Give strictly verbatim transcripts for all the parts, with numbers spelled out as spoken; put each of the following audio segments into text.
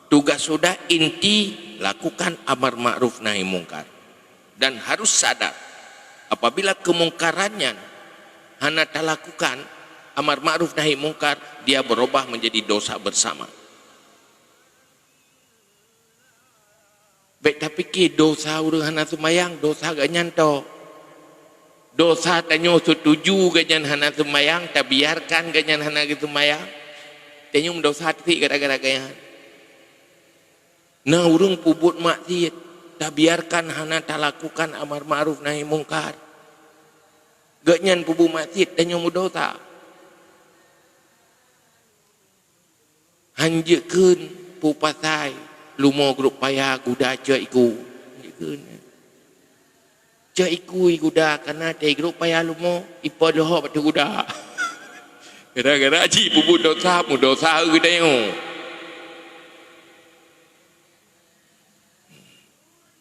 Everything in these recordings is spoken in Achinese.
Tugas sudah inti lakukan amar ma'ruf nahi mungkar dan harus sadar apabila kemungkaran nyan hana talakukan amar ma'ruf nahi mungkar, dia berubah menjadi dosa bersama. Bék tapike dosa ureuëng hana seumayang, dosa geuhnyan tok. Dosa tanyoe setuju geuhnyan hana seumayang, tabiarkan geuhnyan hana geuseumayang, tanyoe meudosa teuk gara-gara geuhnyan. Na ureuëng peubuet maksiet, tabiarkan hana talakukan amar ma'ruf nahi mungkar. Geuhnyan peubuet maksiet, tanyoe meudosa. Hanjeukkeun pupasai lumo grup paya guda cok iku. Hanjeukkeun. Cok iku guda kana teuh grup paya lumo, ipo dohok batu guda. Gara-gara cit peubuet dosa, meudosa geutanyoe.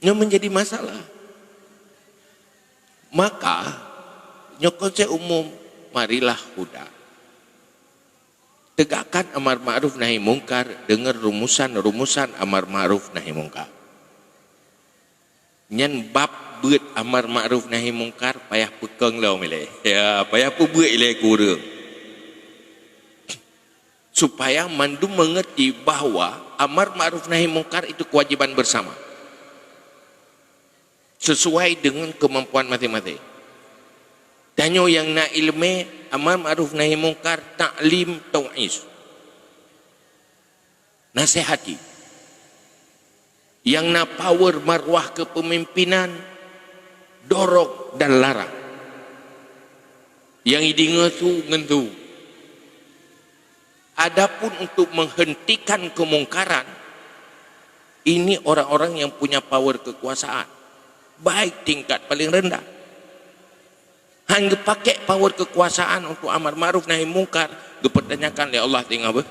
Nyoe menjadi masalah. Maka, nyoe konsep umum, marilah huda. Tegakkan amar ma'ruf nahi mungkar dengan rumusan-rumusan amar ma'ruf nahi mungkar. Nyan bab beuet amar ma'ruf nahi mungkar payah peukong lom ilée. Ya, payah peubeuet ilée kureueng. Supaya mandum mengerti bahwa amar ma'ruf nahi mungkar itu kewajiban bersama. Sesuai dengan kemampuan masing-masing. Tanyoe nyang na ileumé, amar ma'ruf nahi mungkar, taklim, tau'iz. Nasihati. Nyang na power marwah kepemimpinan, dorong dan larang. Nyang ideungoe su ngon su. Adapun untuk menghentikan kemungkaran, ini orang-orang yang punya power kekuasaan, baik tingkat paling rendah. Han geupakée power kekuasaan untuk amar ma'ruf nahi mungkar, geupertanyakan lé Allah singoh beuh.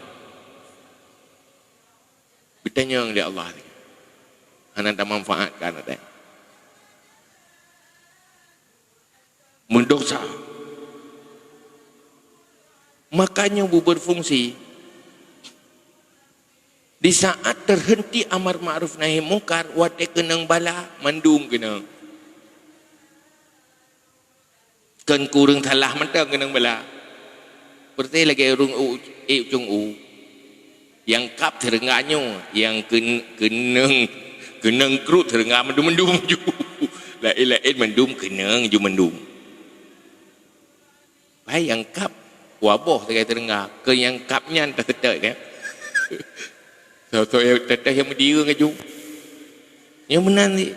Geutanyong lé Allah singoh. Hana tamanfaatkan até. Meudosa. Makanya bu berfungsi. Di saat terhenti amar ma'ruf nahi mungkar, watée keunong bala, mandum keunong. Kon kureueng salah mantong keunong bala. Persis lagée ureuëng u, ék ucong u. Nyang kab teurengga nyoe, nyang keun-, keunong, keunong krut teurengga mandum-mandum ju. Laén-laén mandum keunong ju mandum. Pai nyang kab, waboh sagai teurengga, keu nyang kab nyan taseutôt, ya. Soe-soe nyang teuteh nyang meudiyeu ngaju. Nyang meunan cit.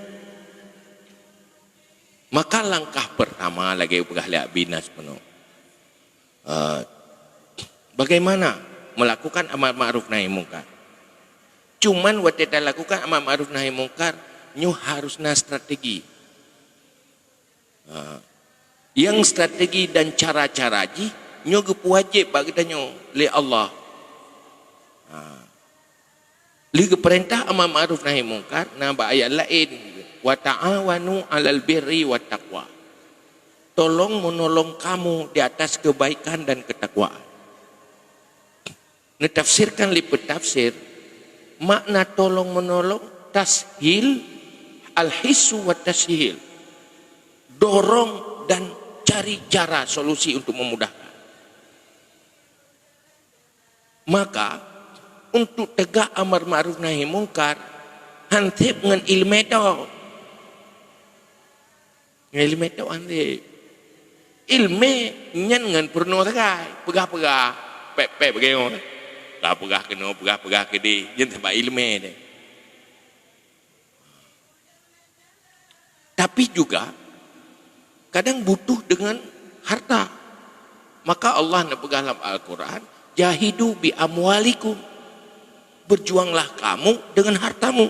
Maka langkah pertama lagée peugah lé Abi Nas peunoh. Eh, bagaimana melakukan amar ma'ruf nahi mungkar? Cuman watée talakukan amar ma'ruf nahi mungkar, nyoe harus na strategi. Ha. Nyang strategi dan cara-cara jih nyoe geupeuwajéb bak geutanyoe lé Allah. Ha. Lheueh geupeurintah amar ma'ruf nahi mungkar, na bak ayat laén, "Wa ta'awanu 'alal birri wat taqwa." Tolong menolong kamu di atas kebaikan dan ketakwaan. Neutafsirkan lé peutafsir, makna tolong-menolong, tashil, al-hissu wa tashil. Dorong dan cari cara solusi untuk memudahkan. Maka, untuk tegak amar ma'ruf nahi mungkar, han seb ngon ileumé tok. Ngon ileumé tok han seb. Ileumé nyan ngon peurunoe sagai, peugah-peugah, pék-pék bagaih nyoe. Peugah-peugah keunoe, peugah-peugah keudeh, nyan sabab ileumé teuh. Tapi juga kadang butuh dengan harta. Maka Allah neupeugah lam Al-Quran, "Jahidu bi amwalikum." Berjuanglah kamu dengan hartamu.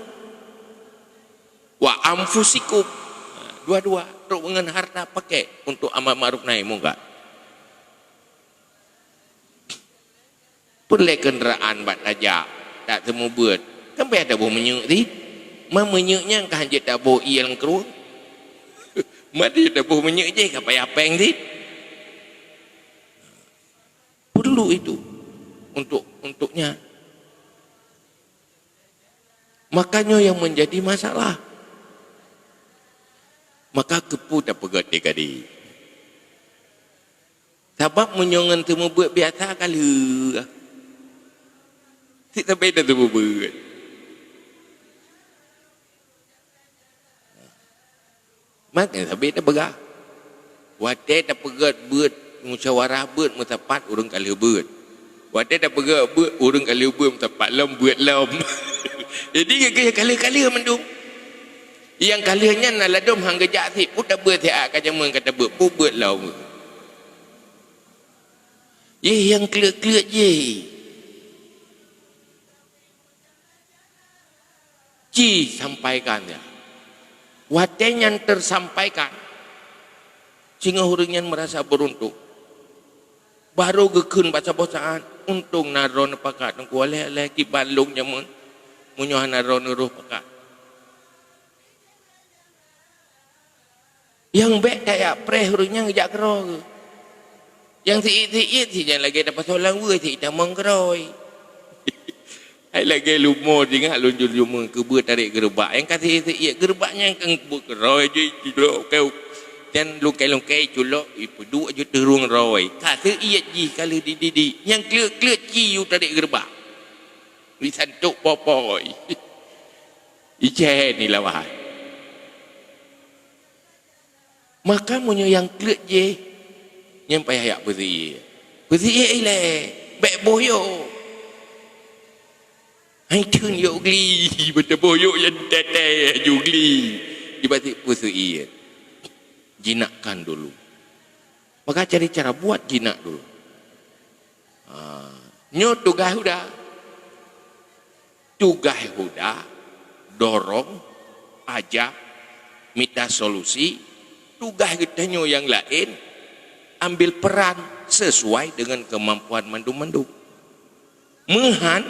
"Wa anfusikum." Ha, dua-dua, trok ngon harta pakai untuk amar ma'ruf nahi mungkar. Peureulée keundaraan bak tajak, tak teumeubeuet. Kan payah taboh minyeuk teuh. Ma minyeuk nyan ka han jeuet taboh ié lam krueng. Ma jeuet taboh minyeuk jih ka payah péng teuh. Perlu itu untuk, untuk nyan. Maka nyoe nyang menjadi masalah. Maka keupeue tapeugét di kadi? Sabab meunyoe ngon seumeubeuet biasa ka lheueh. Sit sabe dah seumeubeuet. Maka sabe tapeugah. Watée tapeugét beuet musyawarah beuet meusapat ureuëng ka lheueh beuet. Watée tapeugét beuet ureuëng ka lheueh beuet meusapat lom beuet lom. Jadi geukheun ka lheueh-ka lheueh mandum. Nyang ka lheueh nyan na ladom han geujak sit pun tabeuet siat ka jameun ka tabeuet pun beuet lom. Yeh nyang kleuet-kleuet jih. Ci sampaikan ya. Watée nyan tersampaikan, singoh ureuëng nyan merasa beruntung. Baru geukheun bak saboh saát, untông na droeneuh pakat teungku, lheueh-lheueh kiban lôn jameun, meunyoe hana droeneuh roh pakat. Nyang bék tajak preh ureuëng nyang jak keudroe. Nyang seuiet-seuiet si nyan lagée tapasoe lam weue si tamong keudroe. Hai lagée lumo jingat lôn jul-jul keubeue tarek geureubak. Nyang ka seuiet-seuiet geureubak nyang keu buet keudroe jih culok keu. Nyan lungkai-lungkai culok ipeuduek ju teurueng roe. Ka seuiet jih ka lheueh dididik. Nyang kleuet-kleuet ci yu tarek geureubak. Disantok popoi. Icén ni lawan. Maka meunyoe nyang kleuet jih, nyan payah jak peuseuiet. Peuseuiet ilée, bék boh yok. Hai theun yok gli, beuteuboh yok nyang teuntée ju gli. Dibatik peuseuiet. Jinakkan dulu. Maka cari cara buat jinak dulu. Ha, nyoe tugaih Huda. Tugaih Huda, dorong, ajak, mita solusi, tugaih geutanyoe nyang laén, ambil peran sesuai dengan kemampuan mandum-mandum. Meuhan,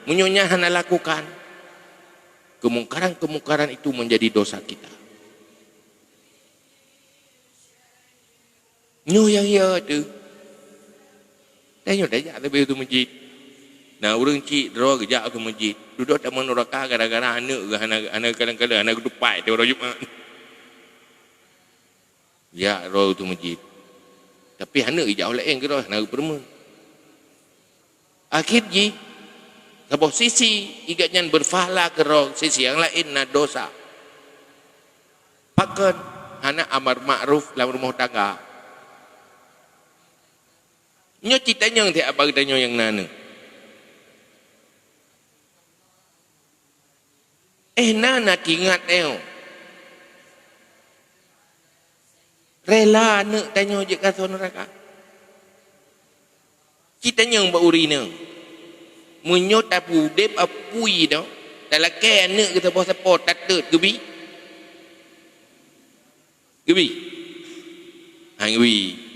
meunyoe nyan hana lakukan, kemungkaran-kemungkaran itu menjadi dosa kita. Nyoe nyang ya teuh. Tanyoe tajak leubeh u meuseujid. Na ureuëng cit droe geujak u meuseujid. Dudoe tamong nuraka gara-gara aneuëk geuh hana, hana kadang-kadang hana geutupat teuh uroe Jumat. Jak droe u meuseujid. Tapi aneuëk geujak u laén keudroe hana geupeureumeun. Akhé jih, saboh sisi, igeuh nyan beurpahala keudroe, sisi nyang laén na dosa. Pakon hana amar makruf lam rumoh tangga. Nyoe ci tanyong siat bak geutanyoe nyang na aneuëk. Eh, na, na tingat nyoe. Rela aneuëk tanyoe jeuet keu asoe neuraka. Ci tanyong bak ureuëng inong, meunyoe tapeudeb apui nyoe, talakée aneuëk geusaboh sapo tatot geubi? Geubi? Han geubi.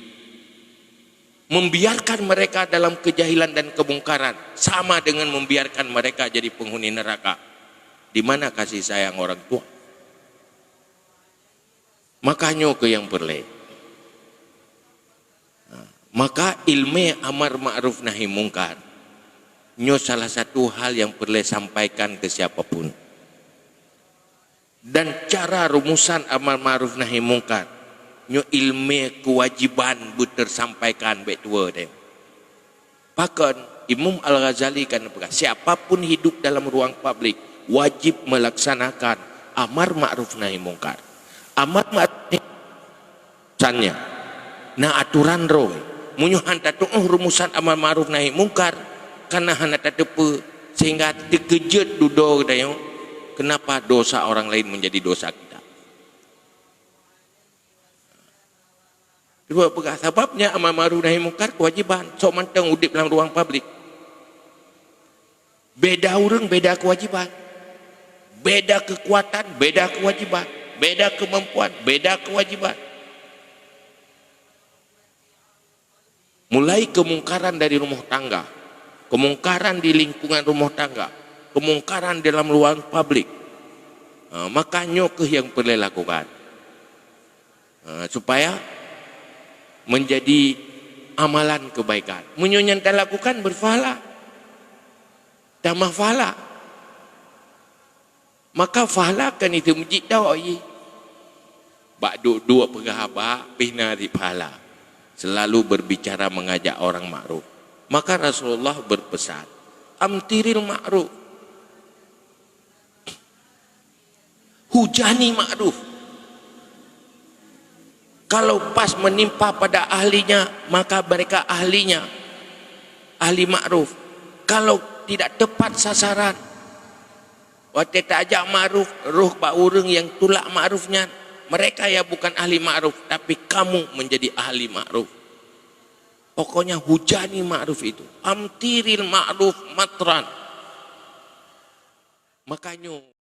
Membiarkan mereka dalam kejahilan dan kemungkaran sama dengan membiarkan mereka jadi penghuni neraka, di mana kasih sayang orang tua. Maka nyoe keuh nyang peureulée. Ha, maka ileumé amar makruf nahi mungkar nyoe salah satu hal nyang peureulée sampaikan keu siapa pun. Dan cara rumusan amar makruf nahi mungkar nyoe ileumé keuwajiban beuteusampaikan bék tuwoe deh. Pakon, Imam Al-Ghazali kan peugah, siapa pun hidup dalam ruang publik wajib melaksanakan amar makruf nahi mungkar. Amar makruf nahi mungkar na aturan droe. Meunyoe han tatuoh rumusan amar makruf nahi mungkar, kana hana tateupeue sehingga teukeujot dudoe geutanyoe, kenapa dosa orang lain menjadi dosa kita? Keudua peugah, sabab nyan amar makruf nahi mungkar keuwajiban, sok mantong udeb lam ruang publik. Beda ureuëng, beda keuwajiban. Beda keukuatan, beda keuwajiban. Beda keumampuan, beda keuwajiban. Mulai keumungkaran dari rumoh tangga, keumungkaran di lingkungan rumoh tangga, keumungkaran dalam ruang publik. Ha, maka nyoe keuh nyang peureulée lakukan. Ha, supaya menjadi amalan kebaikan. Meunyoe nyan talakukan, beurpahala. Tamah pahala. Maka pahala kan itu mujid dah, iya. Bak duek-duek peugah haba, pih na di pahala. Selalu berbicara mengajak orang ma'ruf. Maka Rasulullah berpesan, "Amtiril ma'ruf." Hujani ma'ruf. Kalau pas menimpa pada ahlinya, maka mereka ahlinya, ahli ma'ruf. Kalau tidak tepat sasaran, watée taajak ma'ruf, roh bak ureuëng nyang tulak ma'ruf nyan, mereka ya bukan ahli ma'ruf, tapi kamu menjadi ahli ma'ruf. Pokoknya hujani ma'ruf itu. Amtiril ma'ruf matran. Makanya